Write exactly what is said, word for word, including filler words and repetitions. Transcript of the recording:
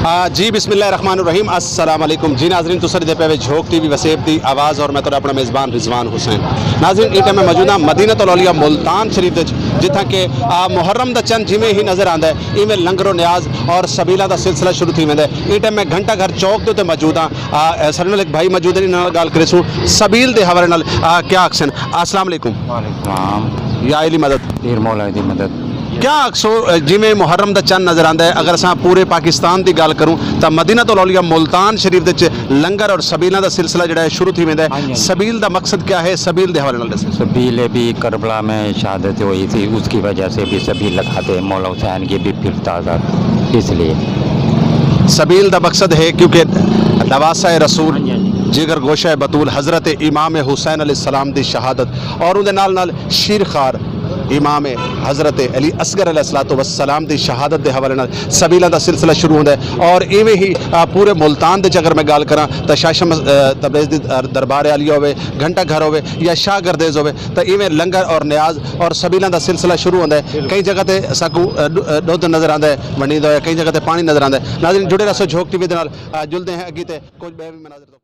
آ، جی، بسم اللہ الرحمن الرحیم۔ السلام علیکم۔ جی ناظرین، تساں ݙیہدے پئے وے جھوک ٹی وی وسیب دی آواز اور میں تہاݙا اپݨا میزبان رضوان حسین۔ ناظرین، ایں ٹائم میں موجود ہاں مدینۃ الاولیاء ملتان شریف دے وچ، جتھاں کہ، آ، محرم دا چن جیویں ہی نظر آندا ہے، ایویں لنگر و نیاز اور سبیلاں دا سلسلہ شروع تھی ویندا ہے۔ ایں ٹائم میں گھنٹہ گھر چوک دے اتے موجود ہاں۔ آ، ساݙے نال ہک بھائی موجود ہے، انہاں نال ڳالھ کریسوں سبیل دے حوالے نال، آ، کیا آکھسن۔ السلام علیکم۔ وعلیکم السلام۔ یا علی مدد۔ پیر مولا دی مدد۔ کیا آکھسو، جیویں محرم دا چن نظر آندا ہے، اگر اساں پورے پاکستان دی ڳالھ کروں تاں مدینۃ الاولیاء ملتان شریف دے وچ لنگر اور سبیلاں دا سلسلہ جڑا ہے شروع تھی ویندا ہے۔ ہاں جی۔ سبیل دا مقصد کیا ہے؟ سبیل دے حوالے نال ݙسو۔ سبیل ہے بھی کربلا میں شہادت ہوئی تھی، اس کی وجہ سے بھی سبیل لگاتے ہیں، مولا حسین کی بھی پھر تازہ، اس لیے۔ سبیل دا مقصد ہے کیونکہ نواسہ رسول، ہاں جی، ہاں جی، جگر گوشہ بتول حضرت امام حسین علیہ السلام دی شہادت اور اون دے نال نال شیر خوار امام حضرت علی اصغر علیہ الصلوۃ والسلام دی شہادت دے حوالے نال سبیلاں دا سلسلہ شروع ہوندا ہے۔ اور ایویں ہی، آ، پورے ملتان دے وچ اگر میں ڳالھ کراں تاں شاہ شمس، آ، تبریز دی در-، دربار عالیہ ہووے، گھنٹہ گھر ہووے یا شاہ گردیز ہووے، تاں ایویں لنگر اور نیاز اور سبیلاں دا سلسلہ شروع ہوندا ہے۔ کئی جگہ تے ساکوں، آ، ݙ-، آ، ݙودھ نظر آندا ہے ونڈیندا ہویا، کئی جگہ تے پاݨی نظر آندا ہے۔ ناظرین، جڑے رہسو جھوک ٹی وی دے نال۔ آ، جلدے ہیں اڳی تے کجھ ٻئے وی مناظر۔